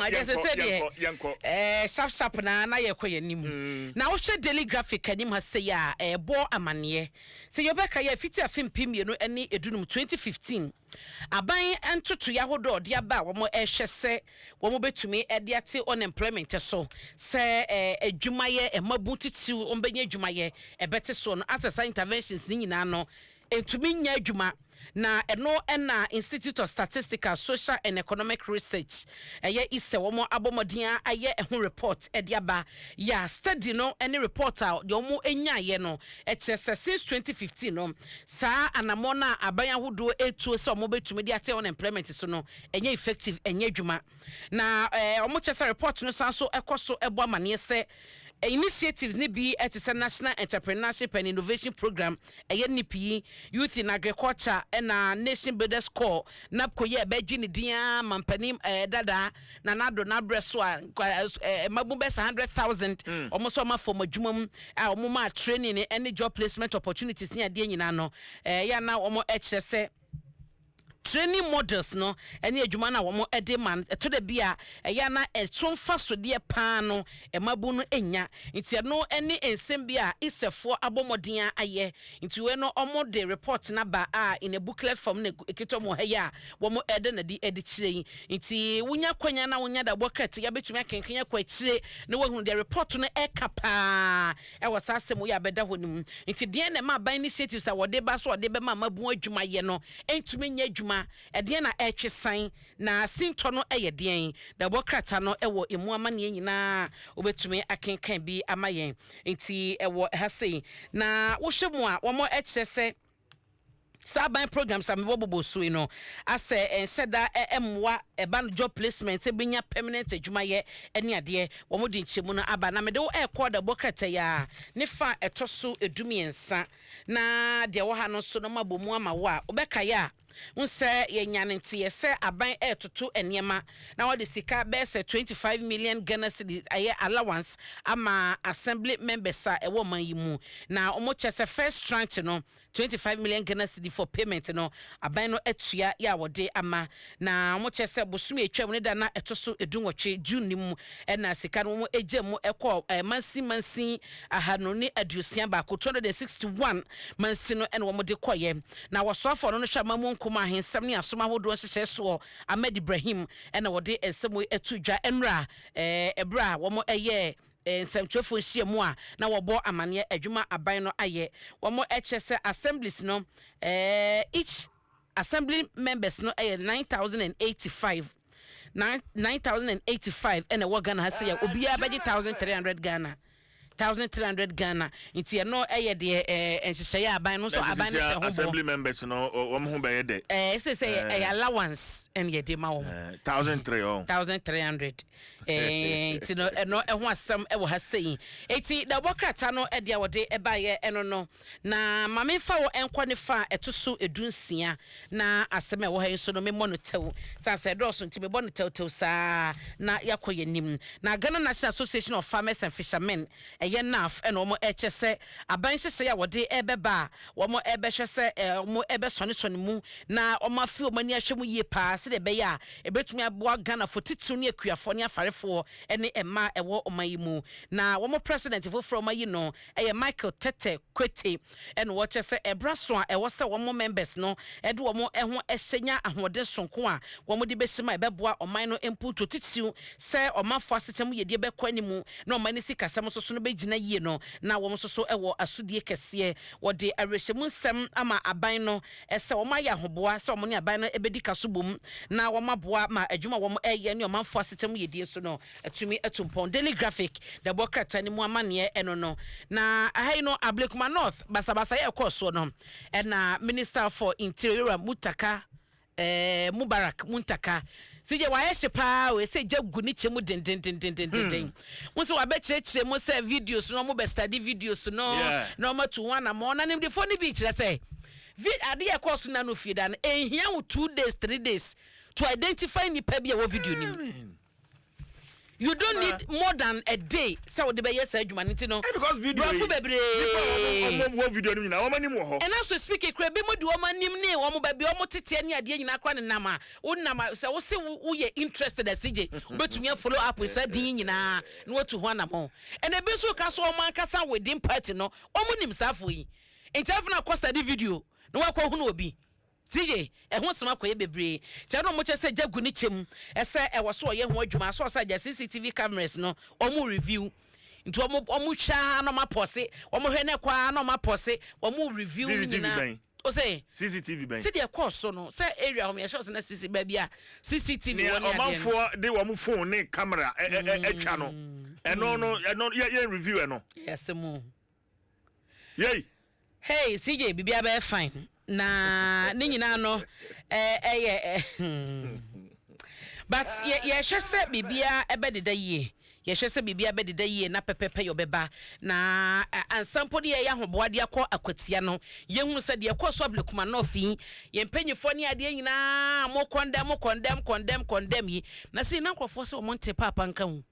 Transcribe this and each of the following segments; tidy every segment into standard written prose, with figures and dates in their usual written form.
Agye sɛ yɛnkɔ, sɛ deɛ yɛnkɔ, yɛnkɔ. Sharp sharp na yɛkɔ yɛn anim. Na wohwɛ Daily Graphic anim ha sɛ yɛ a ɛbɔ amanneɛ sɛ yɛbɛka yɛ fiti afe 2015, 2015, aban ntotoeɛ ahodoɔ a ɔde aba a wɔn ɛhwɛ sɛ wɔn bɛtumi de ate unemployment so, sɛ adwumayɛ ɛmabu titiw wɔn bɛnya adwumayɛ ɛbɛte soɔ no, asɛ saa interventions ne nyinaa no ntumi nya adwuma. Na ɛno ɛna Institute of Statistical, Social and Economic Research, ɛyɛ isɛ, wɔn abɔ mmɔden ayɛ ɛho report ɛde aba. Yɛ study no ɛne report a deɛ wɔn anyaayɛ no ɛkyerɛ sɛ since 2015 no, saa anammɔ no a aban ahodoɔ etuo sɛ wɔn bɛtumi de ate unemployment so no ɛnyɛ effective, ɛnyɛ adwuma. Na wɔn kyerɛ sɛ report no san so ɛkɔ so ɛbɔ amaneɛ sɛ initiatives ne bi ɛte sɛ National Entrepreneurship and Innovation Program, ɛyɛ NEIP, Youth in Agriculture, ɛna Nation Builders Corps, NABCO, yɛ ɛbɛgye ne din ama mpanin dada na nado n'abrɛ so a mmabu bɛ sɛ 100,000 wɔn nso wɔn afɔm adwuma mu a wɔn ma training ɛne job placement opportunities ne adeɛ nyinaa no, yɛ na wɔn ɛkyerɛ sɛ training models no ɛne adwuma no a wɔn de ma no, ɛtɔ da bi a ɛyɛ na ɛso mfasodeɛ paa no ɛmabu no nya. Nti ɛno ne nsɛm bi a isɛfoɔ abɔ mmɔden ayɛ. Nti wei no wɔn de report naba a in a booklet form na ekita wɔn ha yi a wɔn ɛde na de ɛde kyerɛ yi. Nti wonya kwanya na wonya da bɔ kɛte yɛbɛtumi akenkan akɔ akyire na wɔahunu deɛ report no ɛka paa ɛwɔ saa asɛm yi a bɛda hɔ no mu. Nti deɛ na ɛma aban initiatives a wɔde ba so wɔde bɛma amabu adwuma yɛ no ɛntumi nyɛ adwuma, ɛdeɛn na ɛretwe san na sintɔ no ɛyɛ deɛn? Na ɛbɔ krataa no ɛwɔ emu amanneɛ nyinaa, wobɛtumi akenkan bi ama yɛn. Nti ɛwɔ ɛha sei na wohwɛ mu a wɔn ɛkyerɛ sɛ saa aban programs a mebɔ bobɔ so yi no asɛ ɛnhyɛ da ɛmmoa ɛba no job placement, ɛbɛnya permanent adwumayɛ ɛne adeɛ. Wɔn de nkyɛmu no aba na mede wo ɛrekɔ da bɔ krataa yi a ne fa ɛtɔ so 13, na deɛ ɛwɔ ha no nso no ma bɔ mu ama wo a wobɛkaeɛ a n sɛ yɛnya ne nteɛ sɛ aban ɛretoto nneɛma na wɔde sika bɛyɛ sɛ 25 million Ghana cedis ɛyɛ allowance ama assembly members a ɛwɔ ɔman yi mu. Na wɔn kyɛ sɛ first tranche no, 25 million Ghana cedi for payment no, aban no atua yɛ a wɔde ama. Na wɔn kyɛ sɛ bosomi atwa mu ne da na ɛto so 18 June ne mu ɛna sika no wɔn agya mu ɛkɔ mansin mansin 261, 261 mansin no ɛna wɔn de kɔyɛ. Na wɔsoafoɔ no hwɛ amamu nkom ahensɛm ne asom ahodoɔ nhyehyɛ soɔ, Ahmed Ibrahim, ɛna wɔde nsɛm yi ato dwa nwura ɛberɛ a wɔn ɛyɛ nsɛmtwerɛfoɔ nhyia mu a na wɔbɔ amanneɛ adwuma aban no ayɛ. Wɔn ɛkyɛ sɛ assemblies no, each assembly members no ɛyɛ 9,085, 9,085 ɛna ɛwɔ Ghana ha sɛ yɛ obiara bɛgye 1,300 Ghana, 1,300 Ghana. Nti ɛno ɛyɛ deɛ nhyehyɛeɛ aban no nso aban no hyɛ ho bɔ. Assembly members no wɔn ho bɛyɛ dɛ. Ɛsɛ sɛ ɛyɛ allowance ɛna yɛde ma wɔn. 1,300 ɔ. 1,300. Nti no ɛno ɛho asɛm ɛwɔ ha sɛyi. Eti na ɛbɔ krataa no ɛde a wɔde ɛbaeɛ ɛno no, na maame fa wɔ ɛnkɔ ne fa a ɛto so 16, na asɛm a ɛwɔ ha yi nso no memmɔ no tɛw san sɛ ɛdɔɔso, nti mebɔ no tɛwtɛw saa na yɛakɔ yɛn anim. Na Ghana National Association of Farmers and Fishermen, ɛyɛ NAF, ɛna wɔn ɛkyɛ sɛ aban nhyehyɛeɛ a wɔde ɛbɛba a wɔn ɛbɛhwɛ sɛ wɔn ɛbɛsɔnesɔne mu na wɔn afi wɔn ani ahwɛ mu yie paa sɛdeɛ ɛbɛyɛ a ɛbɛtumi aboa Ghanafoɔ titiriw ne akuafoɔ ne afarefoɔ ɛne mmaa ɛwɔ ɔman yi mu. Na wɔn president foforɔ wɔn ayi no ɛyɛ Michael Tete Kwete, ɛna wɔkyɛ sɛ ɛbra so a ɛwɔ sɛ wɔn members no ɛde wɔn ɛho ɛhyɛ nya ahoɔden sonko a wɔn de bɛsi mu a ɛbɛboa ɔman no mpuntuo, titiriw sɛ ɔmanfoɔ asetɛm yɛdeɛ bɛkɔ anim na ɔman no sikasɛm nso so no bɛgyina yie no. Na wɔn nso so ɛwɔ asodie kɛseɛ, wɔde awerɛhyɛmu nsɛm ama aban no ɛsɛ wɔn ayɛ ahoboa sɛ wɔn ne aban no ɛbɛdi ka so bom na wɔn aboa ma adwuma wɔn ɛyɛ ne ɔmanfoɔ asetɛm yɛdie nso no atumi atu mpɔn. Daily Graphic na ɛbɔ krataa no mu amanneɛ ɛno no. Na aha yi no, Ablekuma North basabasa yɛ ɛkɔɔ soɔ no, ɛna Minister for Interior Mutaka Mubarak Muntaka sɛ wayɛ hye paa o, ɛsɛ gya gu ne kyɛ mu dendendendendenden mo sɛ wabɛkyerɛkyerɛ mu sɛ videos no ɔmo bɛ study videos no na ɔmo atu ho anammɔ. Na nimdefoɔ no bi kyerɛ sɛ adeɛ ɛkɔɔ so na no fie da no ɛnhia wo 2 days, 3 days to identify nipa bi a ɛwɔ video no mu. You don't need more than a day sɛ wode bɛyɛ saa adwuma no nti no. Eh, because video yi Borɔfo bebree. Nipa a wɔn wɔ video no nyinaa wɔn anim wɔ hɔ. Ɛna so speak kura bi mu de wɔn anim ne wɔn baabi a wɔn teteɛ ne adeɛ nyinaa kora nenam a wonam a sɛ wose woyɛ interested a CJ wobɛtumi a follow up saa din yi nyinaa na watu ho anamɔn. Ɛna ebi nso ka so wɔn ankasa within party no wɔn nim saa afoɔ yi nti afei na akɔ study video na wakɔ hunu obi. CJ, ɛho asɛm akɔyɛ bebree. Kyerɛ na wɔkyerɛ sɛ gya gu ne kyɛ mu sɛ ɛwɔ so ɔyɛ ho adwuma. Asɛ ɔsɛ agya CCTV cameras no wɔn review. Nti wɔn wɔn hwɛ ara na wɔn apɔse. Wɔn hwɛ na ɛkɔ ara na wɔn apɔse. Wɔn review CCTV nyinaa. bɛn? Ose. CCTV bɛn? Sɛdeɛ ɛkɔɔ so no, sɛ area hɔ yɛhyɛ ɔsɛ na CC baabi a CCTV Nea wɔ ne adeɛ no. ɔmanfoɔ de wɔn phone ne camera ɛ ɛ ɛ atwa no, ɛno no ɛno yɛ yɛn review ɛno. Ɛyɛ asɛm o. Yei. Hey CJ biribiara bɛyɛ fine na ne nyinaa no ɛyɛ but yɛhwɛ sɛ biribiara ɛbɛdeda yie, yɛhwɛ sɛ biribiara bɛdeda yie na pɛpɛpɛ yɛ ɔbɛba na ansa mpo ne yɛyɛ ahoboa de akɔ akwatia no, yɛhunu sɛ deɛ ɛkɔɔ so Ablekuma North yi, yɛn mpanyinfoɔ ne adeɛ nyinaa mo condemn condemn condemn condemn yi na sei na nkurɔfoɔ sɛ wɔn nte paapa nka ho.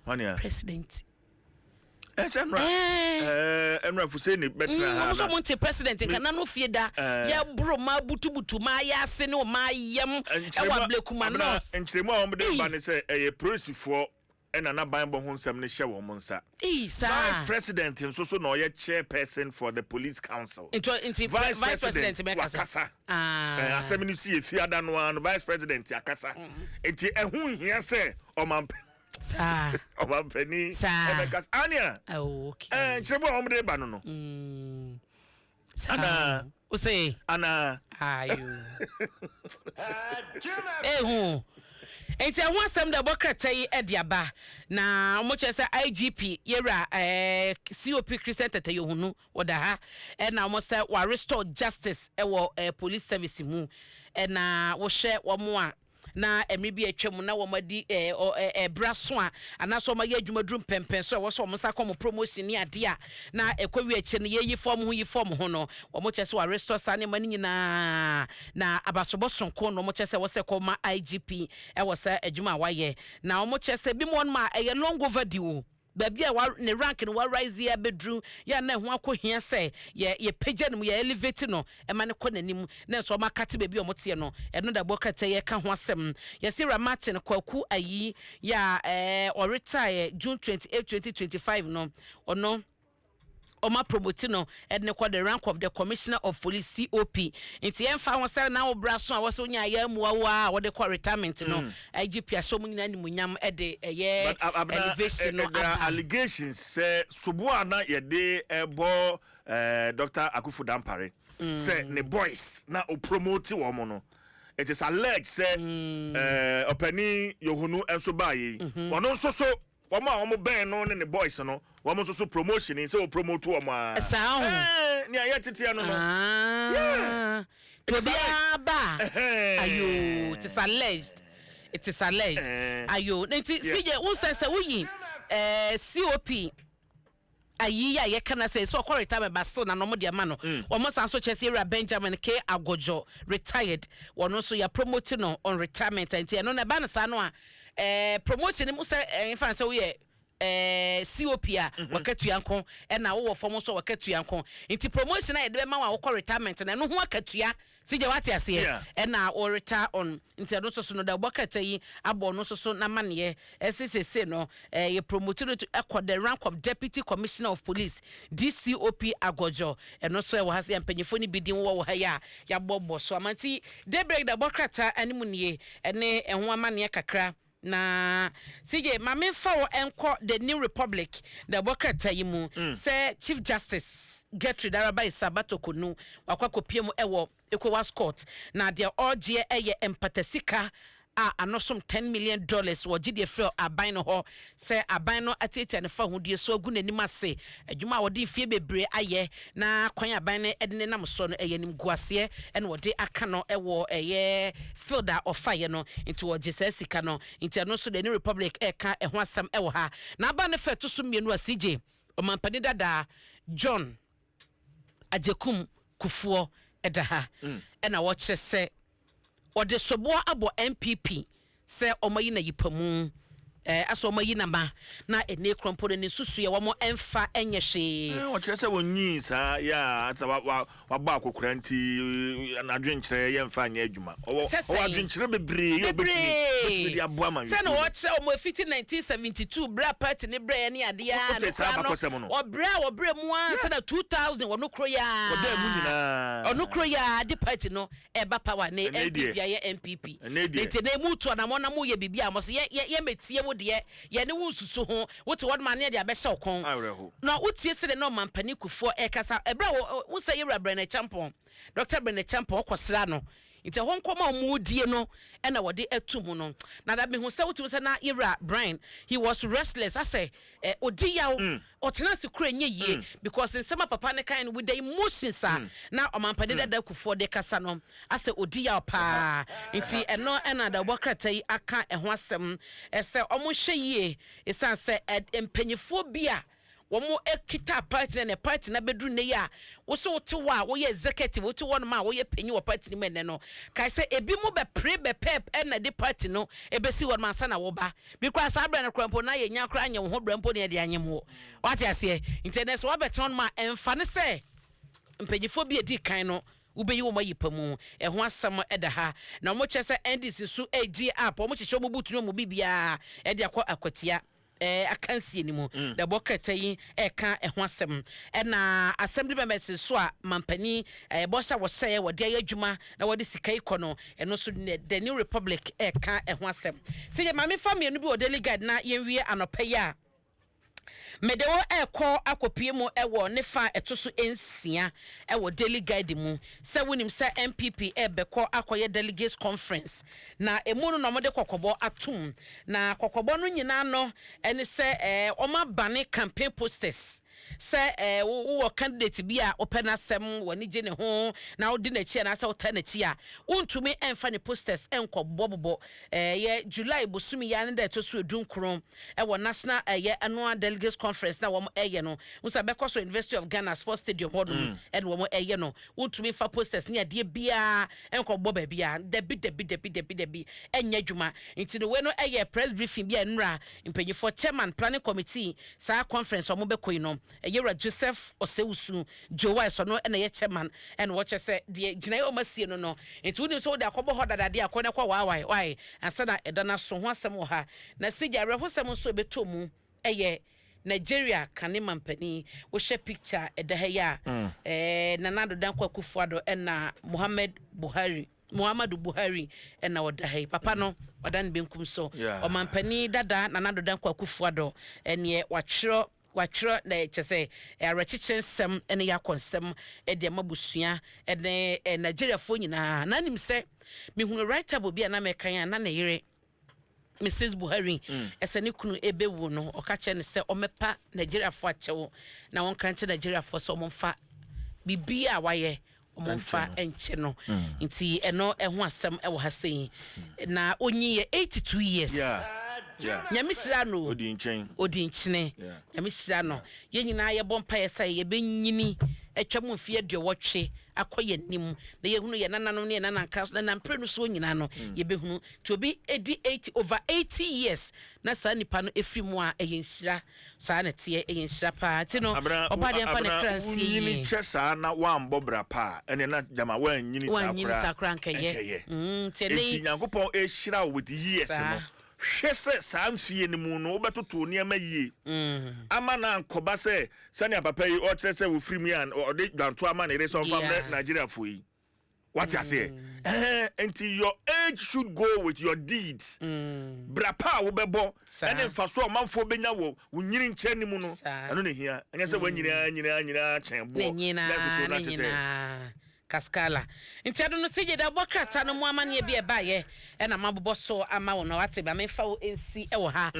Hwan President. Ɛsɛ nnura. Ɛɛ nnura Fuseni bɛtena ha. Wɔn nso wɔn nte president nka nanu fie da. Yɛ boro maa butubutu maa yɛ ase ne maa yam ɛwɔ Ablekuma North. Nkyerɛmu a wɔn de ba ne sɛ ɛyɛ polisifoɔ ɛna n'aban bɔ ho nsɛm no hyɛ wɔn nsa. Ee saa. Vice president nso so na ɔyɛ chairperson for the police council. Nti vice vice president bɛ kasa. Wakasa. Asɛm no si efiada no ara no vice president akasa. Nti ɛho nhia sɛ ɔmampɛ. Saa. Ɔmampanin Saa. ɛbɛkasa ania. Oh, okay. Nkyerɛmu a wɔn de ba no. Saa. Ana. Ose. Ana. Ayo. Ehu. Nti ɛho asɛm da ɛbɔ krataa yi ɛde aba na wɔn kyerɛ sɛ IGP yɛwura COP Christian Tetteh Yohuno wɔda ha ɛna wɔn sɛ wa restore justice ɛwɔ police service mu ɛna wɔhyɛ wɔn a na mmere bi atwa mu na wɔn adi ɛbra so a anaasɛ wɔn ayɛ adwuma duru mpɛmpɛn so a ɛwɔ sɛ wɔn nsa kɔ wɔn promotion ne adeɛ a na ɛkɔ wi akyire no yɛyi fɔm ho yi fɔm ho no, wɔn kyerɛ sɛ wɔ restore saa nneɛma no nyinaa na abasobɔ sonko na wɔn kyerɛ sɛ wɔsɛ kɔ ma IGP ɛwɔ sɛ adwuma a wayɛ na wɔn kyerɛ sɛ bi mu wɔn ma ɛyɛ long overdue baabi a wa ne rank no wa rise yɛ abɛduru yɛ na ɛho akɔ hia sɛ yɛ yɛpagya no mu, yɛ elevate no ɛma no kɔ n'anim na nso ɔma akate baabi a ɔmo teɛ no. Ɛno da bɔ krataa yɛ ka ho asɛm. Yɛsi Ra Martin Kwaku Ayi yɛ a ɔretire June 28 2025 no, ɔno ɔma promote no ɛde ne kɔ the rank of the Commissioner of Police, COP. Nti yɛmfa ho sɛ na wobra so a wɔsɛ wonya ayɛ mmoa wo a wɔde kɔ retirement no, IGP ahyɛ ɔmo nyinaa nimonyam ɛde ɛyɛ But Abena, elevation no there are aba. allegations sɛ sobo a na yɛde ɛbɔ Dr. Akufo Dampare sɛ ne boys na o promote wɔn no, it is alleged sɛ ɔpanin Yohuno nso baa yi, ɔno nso so wɔn a wɔn bɛn no ne ne boys no, wɔn nso so promotion yi sɛ o promote wɔn a. Saa ho. Nea yɛ teteɛ no. Ah. Yeah. To obiara ba a, ayo, it is alleged, it is alleged. Ayo, nti CJ wo sɛ woyi COP ayi a yɛka na sɛ ɔkɔ retirement ba still na na ɔmo de ama no. Wɔn san so kyerɛ sɛ ewura Benjamin K Agɔjɔ, retired, wɔn nso yɛ promote no on retirement. Nti ɛno na ɛba no saa no a promotion mu sɛ nfa sɛ woyɛ COP a wɔkatua nko ɛna wowɔ fam nso a wɔkatua nko, nti promotion a yɛde bɛma wo a wokɔ retirement no, ɛno ho akatua si gye wate aseɛ. Ɛna wɔ retire on nti ɛno nso so no da wɔbɔ krataa yi abɔ ɔno nso so n'amaneɛ ɛsi sese no yɛ promote no to ɛkɔ the rank of Deputy Commissioner of Police, DCOP Agɔjɔ. Ɛno nso ɛwɔ ha sɛ mpanyinfoɔ no bi din wɔ ha yi a yɛabɔbɔ so ama. Nti Daybreak da bɔ krataa anim nie ɛne ɛho amaneɛ kakra. Na CJ, maame nfa wɔ nkɔ The New Republic na ɛbɔ krataa yi mu sɛ Chief Justice Gertrude Araba Esaaba Torkornoo wakɔ akɔpie mu ɛwɔ ECOWAS court na deɛ ɔregyeɛ ɛyɛ mpatasika a ano som $10 million. Wɔgye deɛ firi aban no hɔ sɛ aban no atiatia ne fa ahodie so agu n'anim ase, adwuma a wɔde mfie bebree ayɛ na kwan aban no de ne nam so no ɛyɛ nimguaseɛ ɛna wɔde aka no ɛwɔ ɛyɛ field a ɔfaeɛ no, nti wɔgye saa sika no. Nti ɛno nso The New Republic ɛka ɛho asɛm ɛwɔ ha. Na aba ne fɛ to so mmienu a CJ, ɔmampanin dadaa John Agyekum Kufuor ɛda ha ɛna wɔkyerɛ sɛ wɔde soboɔ abɔ NPP sɛ ɔmo ayi na yipamu. Asɛ wɔn ayi nama na ɛnɛ kurɔmpo no ne nsusuiɛ wɔn ɛmfa ɛnyɛ hwee. Ɔkyerɛ sɛ wɔnyii saa yɛ a sɛ wabɔ akokora nti n'adwenkyerɛ yɛmfa nyɛ adwuma. Ɔwɔ Sɛ ɔwɔ sɛn? adwenkyerɛ bebree yɛ obɛtumi de aboa ma. Sɛ na wɔkyerɛ wɔn efiti 1972 berɛ a party ne brɛ ne adeɛ a Wote saa abakɔsɛm no? Ɔbrɛ a wɔbrɛ mu a sɛ na 2000 wɔno kuro yi a Ɔdaa mu nyinaa. Ɔno kuro yi a de party no ɛba power ne. Ɛnɛ deɛ. NPP ayɛ NPP. Ɛnɛ deɛ. Nti na emu tu anamɔ na mu yɛ biribi a mo sɛ yɛ yɛ yɛmɛtie wo deɛ, yɛne wo nsusu ho, wote hɔ nom a ne yɛde abɛhyɛ wo kɔn. Awerɛho. Na wotie sɛ de na ɔmampanin Kufuɔ ɛkasa ɛberɛ a wo sɛ yɛwura Bryan Acheampong, Dr Bryan Acheampong ɔkɔsra no, nti ɛhɔ nkɔmɔ a ɔmo die no ɛna wɔde ato mu no na da mehu sɛ wotumi sɛ na yɛwura Bryan, he was restless, asɛ ɔdi yaw, ɔtena ase kura nyɛ yie because nsɛm a papa ne kan no with the emotions a na ɔmampanin dada Kufuɔ de kasa no, asɛ ɔdi yaw paa. Nti ɛno ɛna da wɔbɔ krataa yi aka ɛho asɛm ɛsɛ ɔmo hwɛ yie, ɛsiane sɛ mpanyinfoɔ bi a wɔn kita party na party na bɛduru ne yi a woso wote hɔ a woyɛ executive, wote hɔ nom a woyɛ panyin wɔ party no mu ɛnɛ no, kae sɛ ebi mu bɛpere bɛpɛ ɛna de party no ebesi hɔ nom ansa na wɔba bi koraa. Saa abirɛ no koraa mpo na yɛ nya koraa nyɛ wo ho brɛ mpo ne yɛde anyem wɔ wate aseɛ. Nti ɛnɛ sɛ wɔabɛtena nom a, ɛmfa ne sɛ mpanyinfoɔ bi edi kan no wobɛyi wɔn ayi pa mu. Ɛho asɛm ɛda ha na wɔn kyerɛ sɛ NDC nso ɛgye app, wɔn hyehyɛ wɔn butu ne wɔn bibiara ɛde akɔ akwatia akansie no mu. Dɛbɔ krataa yi ɛka ɛho asɛm, ɛna assembly members nso a mampanin bɔhyɛ a wɔhyɛɛ wɔde ayɛ adwuma na wɔde sika yi kɔ no, ɛno nso The New Republic ɛka ɛho asɛm sɛ yɛ maame fa mmienu bi wɔ Daily Guide na yɛnwie anɔpɛ yi a mede wo ɛkɔ akɔpie mu ɛwɔ ne fa ɛto so 6 ɛwɔ Daily Guide mu sɛ wonim sɛ NPP ɛbɛkɔ akɔyɛ delegates conference na emu no na wɔde kɔkɔbɔ atom, na kɔkɔbɔ no nyinaa no ɛne sɛ wɔn abane campaign posters sɛ wowɔ candidate bi a wopɛ n'asɛm, w'ani gye ne ho na wodi n'akyi anaasɛ wotɛ n'akyi a, wontumi ɛmfa ne posters ɛnkɔ bobɔbobɔ. Yɛ July bosomi ya ne da ɛtɔ so 19 ɛwɔ national ɛyɛ annual delegates conference na wɔn ɛyɛ no nsa bɛkɔ so University of Ghana Sports Stadium hɔ nom ɛna wɔn ɛyɛ no. Wontumi fa posters ne adeɛ biara ɛnkɔ bɔ baabi a, dabi dabi dabi dabi dabi, ɛnyɛ adwuma. Nti no wei no ɛyɛ press briefing bi a nnura mpanyinfoɔ chairman planning committee saa conference a wɔn bɛkɔ yi no, ɛyɛ wura Joseph Osei Owusu Joe Wise, ɔno ɛna ɛyɛ chairman, ɛna wɔkyɛ sɛ deɛ gyinaeɛ a wɔn asie no. Nti wonim sɛ wode akɔbɔ hɔ dadadeɛ akɔ ne kɔ waawae wae ansa na ɛda no so ho asɛm wɔ ha. Na sigya awerɛhosɛm nso ɛbɛtɔ mu ɛyɛ Nigeria kane mampanin. Wohyɛ picture ɛda ha yi a, Nana Addo Dankwa Akufo-Addo ɛna Muhammad Buhari, Muhammadu Buhari ɛna ɔda ha yi. Papa no ɔda ne benkum so. Ɔmampanin dada Nana Addo Dankwa Akufo-Addo ɛneɛ watwerɛ na kyɛ sɛ awerɛkyekyerɛ nsɛm ɛne yɛ akɔ nsɛm ɛde ama busua ɛne Nigeriafoɔ nyinaa. Na anim sɛ mehunu write up bi a na mɛkan a na ne yere Mrs Buhari ɛsɛ ne kunu ɛbɛwu no, ɔka kyerɛ no sɛ ɔmɛpa Nigeriafoɔ akyɛw na wɔnka nkyerɛ Nigeriafoɔ sɛ ɔmomfa biribi a wayɛ ɔmomfa nkyɛ no. Nti ɛno ɛho asɛm ɛwɔ ha sɛyi na onyi yɛ 82 years. Nyame hyira no. Odi nkyɛn. Odi nkyene. Nyame hyira no. Yɛn nyinaa yɛbɔ mpaeɛ sɛ yɛbɛnyini atwa mu mfeɛ 80 akɔ yɛn anim na yɛhunu yɛn nananom ne yɛn nananka na nampere no soɔ nyinaa no yɛbɛhunu. Nti obi edi 80, over 80 years na saa nipa no efiri mu a, ɛyɛ nhyira. Saa na teɛ, ɛyɛ nhyira paa. Nti no Abena ɔba deɛ mfa ne Abena kra nsie wonyini yie. Kyɛ saa na woambɔ bra pa a, ɛne na gyama woanyini saa. Woanyini saa koraa nkɛyɛ. Nkɛyɛ. Nti ɛnɛ enti yi Nyankopɔn ɛhyira wo with years Saa. no, hwɛ sɛ saa mfie no mu no wobɛtoto nneɛma yie ama na ankɔba sɛ sɛnea papa yi ɔkyerɛ sɛ wɔfiri mu yi a ɔde dwanto ama ne yere sɛ ɔmfa mmerɛ Nigeriafoɔ yi. Wate aseɛ? Nti your age should go with your deeds. Bra pa a wobɛbɔ Saa. ɛne mfaso a ɔmanfoɔ bɛnya wɔ wo nyini nkyɛn no mu no, Saa. ɛno ne hia. Ɛnyɛ sɛ woanyinaa nyinaa nyinaa kyɛn boɔ ne nyinaa na ɛsoso ne na kyerɛ sɛ nyinaa kaskala. Nti ɛdo no sɛ gyeda bɔ krataa no mu amanneɛ bi a ɛbaeɛ ɛna mabobɔ so ama wo no. Wate ba memfa wo nsi ɛwɔ ha.